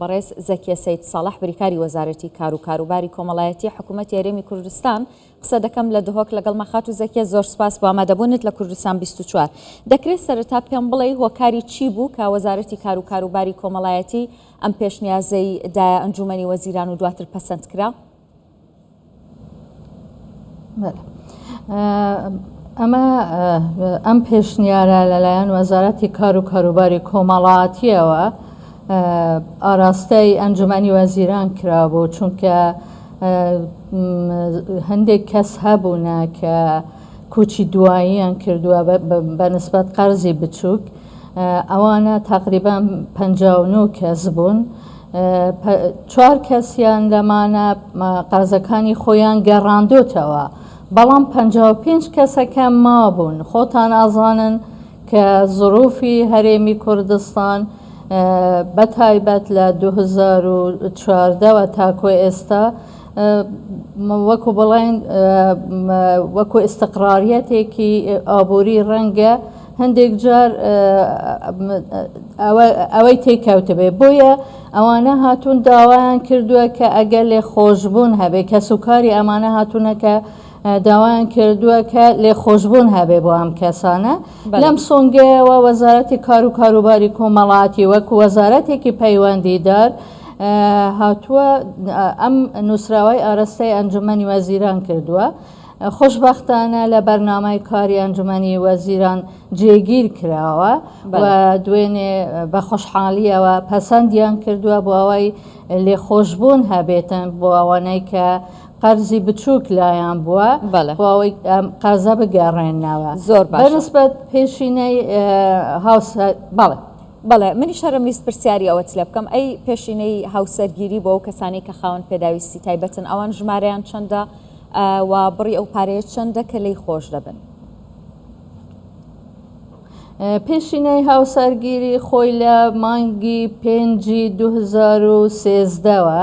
بەڕێز زەکیە سەید ساڵح بریکاری وەزارەتی کار و کاروباری کۆمەڵایەتی حکوومەتی هەرێمی کوردستان قسە دەکەم لە دهۆک لەگەڵمە خاتوو زەکیە زۆر سپاس بۆ ئامادەبوونت لە کوردستان 24. دەکرێت سەرەتا پێم بڵێی هۆکاری چی بوو کە وەزارەتی کار و کاروباری کۆمەڵایەتی ئەم پێشنیازەی دایە ئەنجوومەنی وەزیران و دواتر پەسەند کرا؟ ئەمە ئەم پێشنیارە لەلایەن وەزارەتی کار و کاروباری کۆمەڵاتیەوە ئاراستەی ئەنجومەنی وەزیران کرابوو چونکە هەندێک کەس هەبوونە کە کوچی دواییان کردووە بە نسبەت قەرزی بچووک ئەوانە تقریبان 59 کەس بوون چوار کەسیان لەمانە قەرزەکانی خۆیان گەڕاندۆتەوە، بەڵام 55 کەسەکە مابوون، خۆتان ئەزانن کە زروفی هەرێمی کوردستان بە تایبەت لە 2014 وە تاکۆ ئێستا وەکو بڵێن وەکو ئیستقراریەتێکی ئابووری ڕەنگە هەندێک جار ئەوەی تێکەوتبێ بۆیە ئەوانە هاتوون داوایان کردووە کە ئەگەر لێ خۆشببوون هەبێ کەسوکاری ئەمانە هاتوونە کە داوایان کردووە کە لێ خۆشببوون هەبێ بۆ ئەم کەسانە لەم سۆنگەیەوە وەزارەتی کار و کاروباری کۆمەڵاتی وەکو وەزارەتێکی پەیوەندیدار هاتووە ئەم نووسراوەی ئارەستەی ئەنجومەنی وەزیران کردووە. خۆشبەختانە لە بەرنامەی کاری ئەنجومەنی وەزیران جێگیر کراوە و دوێنێ بە خۆشحاڵیەوە پەسەندیان کردووە بۆ ئەوەی لێخۆشبوون هەبێتن بۆ ئەوانەی کە قەرزی بچووک لایان بووە بۆ ئەوەی قەرزە بگەڕێنەوە زۆر بەنسبەت پێشینەی هاوسەر بەڵێ. بەڵێ منیش هەرم ویست پرسیاری ئەوەت لێ بکەم ئەی پێشینەی هاوسەرگیری بۆ ئەو کەسانەی کە خاوەن پێداویستی تایبەتن ئەوان ژمارەیان چەندە و بڕی ئەو پارەیە چەندە کە لێی خۆش دەبن؟ پێشینەی هاوسەرگیری خۆی لە مانگی پێنجی 2013ەوە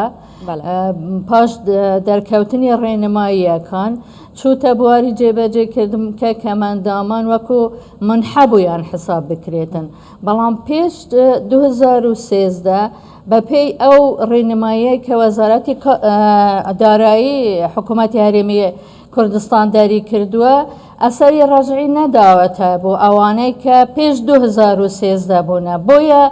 پاش دەرکەوتنی ڕێنماییەکان چووتە بواری جێبەجێکردن کە کەمەندامان وەکو منحەبوویان حساب بکرێتن بەڵام پێش 2013 بەپێی ئەو ڕێنماییەی کە وەزارەتی دارایی حکوومەتی هەرێمی کوردستان دەری کردووە، ئەسەری ڕەجعی نەداوەتە بۆ ئەوانەی کە پێش 2013 بوونە، بۆیە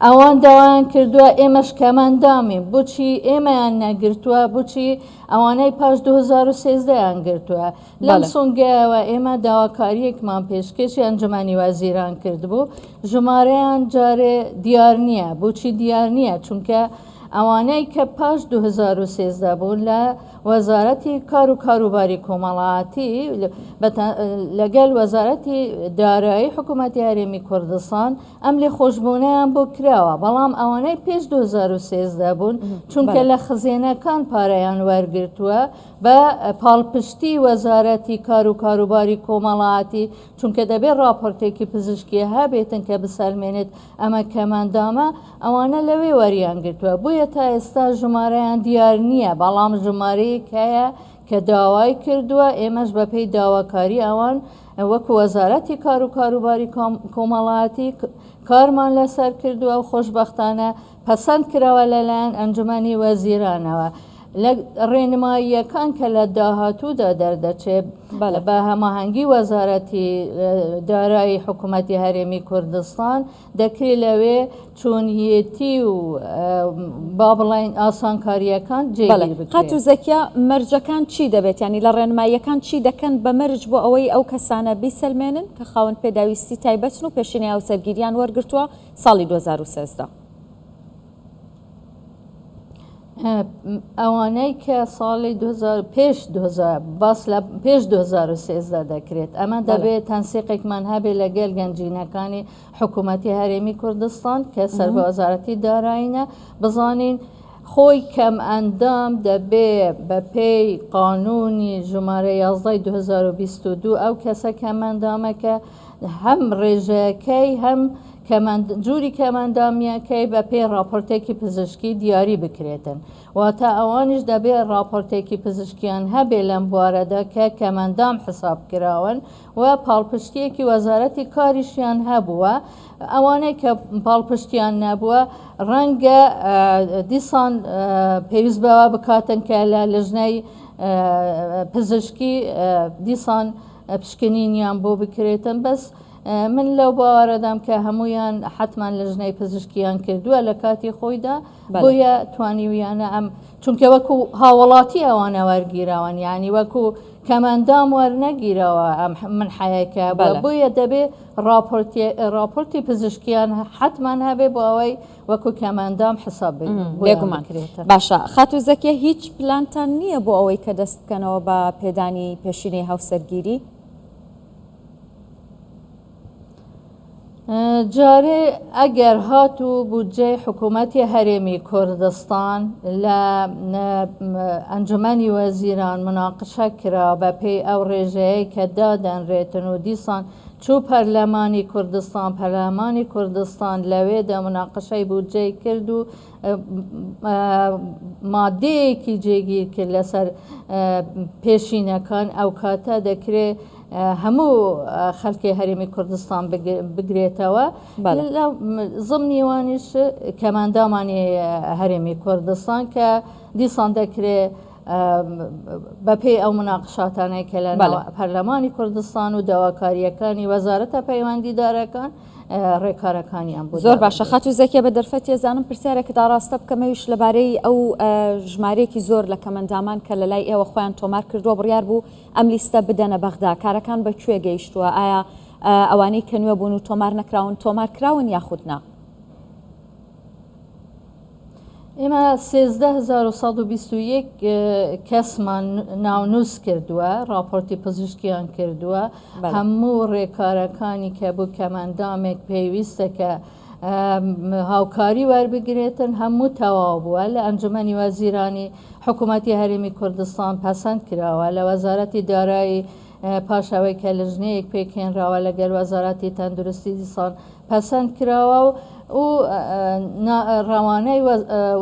ئەوان داوایان کردووە ئێمەش کەمەندامین، بۆچی ئێمەیان نەگرتووە، بۆچی ئەوانەی پاش 2013 یان گرتووە؟ لەم سۆنگەیەوە ئێمە داواکارییەکمان پێشکێشی ئەنجومەنی وەزیران کردبوو، ژمارەیان جارێ دیار نییە، بۆچی دیار نییە؟ چونکە ئەوانەی کە پاش 2013 بوون لە وەزارەتی کار و کاروباری کۆمەڵایەتی لەگەل وەزارەتی دارایی حکوومەتی هەرێمی کوردستان ئەم لێخۆشبوونەیان بۆ کراوە، بەڵام ئەوانەی پێش 2013 بوون چونکە لە خزێنەکان پارەیان وەرگرتووە بە پاڵپشتی وەزارەتی کار و کاروباری کۆمەڵایەتی، چونکە دەبێت ڕاپۆرتێکی پزیشکی هەبێتن کە بسەلمێنێت ئەمە کەمئەندامە، ئەوانە لەوێ وەریان گرتووە، بۆیە تا ئێستا ژمارەیان دیار نییە، بەڵام ژمارەیەک هەیە کە داوای کردووە، ئێمەش بەپێی داواکاری ئەوان وەکو وەزارەتی کار و کاروباری کۆمەڵایەتی کارمان لەسەر کردووە و خۆشبەختانە پەسەند کراوە لەلایەن ئەنجومەنی وەزیرانەوە. لە ڕێنماییەکان کە لە داهاتوودا دەردەچێت بە هەماهەنگی وەزارەتی دارایی حکوومەتی هەرێمی کوردستان دەکرێت لەوێ چۆنیەتی و با بڵێین ئاسانکارییەکان جێگیر بکرێت. خاتوو زەکیە مەرجەکان چی دەبێت یانی لە ڕێنماییەکان چی دەکەن بە مەرج بۆ ئەوەی ئەو کەسانە بیسەلمێنن کە خاوەن پێداویستی تایبەتن و پێشینەی هاوسەرگیریان وەرگرتووە ساڵی 2013؟ ئەوانەی کە ساڵی پێش باس لە پێش 2013 دەکرێت ئەمە دەبێت تەنسیقێکمان هەبێت لەگەل گەنجینەکانی حکوومەتی هەرێمی کوردستان کە سەر بە وەزارەتی دارایینە بزانین خۆی کەم ئەندام دەبێ بە پێی قانونی ژمارە 11 2022 ئەو کەسە کەم ئەندامەکە هەم ڕێژەکەی هەم جوری کەمەندامیەکەی بە پێی ڕاپۆرتێکی پزیشکی دیاری بکرێتن. واتە ئەوانیش دەبێ ڕاپۆرتێکی پزیشکیان هەبێ لەم بوارەدا کە کەمەندام حساب کراون و پاڵپشتیەکی وەزارەتی کاریشیان هەبووە. ئەوانەی کە پاڵپشتیان نەبووە ڕەنگە دیسان پێویست بەوە بکاتن کە لە لژنەی پزیشکی دیسان پشکنینیان بۆ بکرێتن. بەس من لەو باوەڕەدام کە هەمویان حتمان لژنەی پزیشکیان کردووە لە کاتی خۆیدا، بۆیە توانیویانە ئەم، چونکە وەکو هاوڵاتی ئەوانە وەرگیراوان، یعنی وەکو کەمەندام وەرنەگیراوە ئەم من حەیەکە، بۆیە دەبێ ڕاپۆرتی پزیشکیان حتمان هەبێ بۆ ئەوەی وەکو کەمەندام حساب بێگومان بکرێتە. باشە خاتوو زەکیە، هیچ پلانتان نییە بۆ ئەوەی کە دەست بکەنەوە بە پێدانی پێشینەی هاوسەرگیری؟ جارێ ئەگەر هاتوو بودجەی حکوومەتی هەرێمی کوردستان لە ئەنجومەنی وەزیران مناقشە کرا بە پێی ئەو ڕێژەیەی کە دادەنرێتن و دیسان چوو پەرلەمانی کوردستان، پەرلەمانی کوردستان لەوێدا مناقشەی بودجەی کرد و مادەیەکی جێگیر کرد لەسەر پێشینەکان، ئەو کاتە دەکرێ هەموو خەلکی هەرێمی کوردستان بگرێتەوە، زمنی وانیش کەماندامانی هەرێمی کوردستان کە دیسان دەکرێ بەپێی ئەو مناقشاتانەی کە لە پەرلەمانی کوردستان و داواکاریەکانی وەزارەتە پەیوەندیدارەکان ڕێکارەکانیان بۆ زۆر باشە خاتوو زەکیە، بە دەرفەت تێزانم پرسیارێکت ئاڕاستە بکەم، ئەویش لەبارەی ئەو ژمارەیەکی زۆر لە کەمەندامان کە لە لای ئێوە خۆیان تۆمار کردووە، بڕیار بوو ئەم لیستە بدەنە بەغدا، کارەکان بە کوێ گەیشتووە؟ ئایا ئەوانەی کە نوێ بوون و تۆمار نەکراون تۆمار کراون یاخود نا؟ ئێمە 13121 کەسمان ناونووس کردووە، راپۆرتی پزیشکیان کردووە، هەموو ڕێکارەکانی کە بۆ کەمەندامێک پێویستە کە هاوکاری وەربگرێتن هەموو تەواو بووە. لە ئەنجومەنی وەزیرانی حکوومەتی هەرێمی کوردستان پەسەند کراوە، لە وەزارەتی دارایی پاش ئەوەی کە لژنەیەک پێکهێنراوە لەگەل وەزارەتی تەندروستی دیسان پەسەند کراوە و ڕەوانەی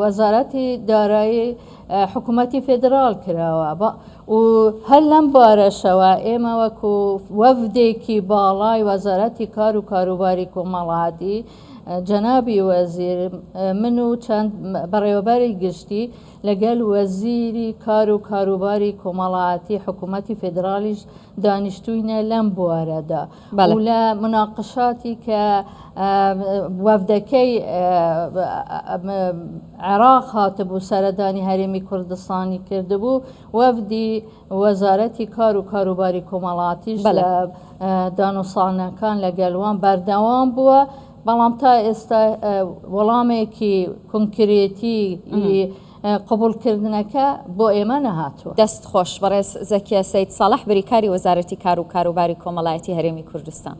وەزارەتی دارایی حکوومەتی فێدرال کراوە. و هەر لەم بارەشەوە ئێمە وەکو وەفدێکی باڵای وەزارەتی کار و کاروباری کۆمەڵایەتی، جەنابی وەزیر، من و چەند بەڕێوەبەری گشتی لەگەل وەزیری کار و کاروباری کۆمەڵایەتی حکوومەتی فێدرالیش دانیشتووینە لەم بوارەدا و لە مناقشاتی کە وەفدەکەی عێراق هاتبوو سەردانی هەرێمی کوردستانی کردبوو، وەفدی وەزارەتی کار و کاروباری کۆمەڵاتیش لە دانوسانەکان لەگەل وان بەردەوام بووە، بەڵام تا ئێستا وەڵامێکی کۆنکرێتی قبوڵکردنەکە بۆ ئێمە نەهاتووە. دەست خۆش بەڕێز زەکیە سەید ساڵح بریکاری وەزارەتی کار و کاروباری کۆمەڵایەتی هەرێمی کوردستان.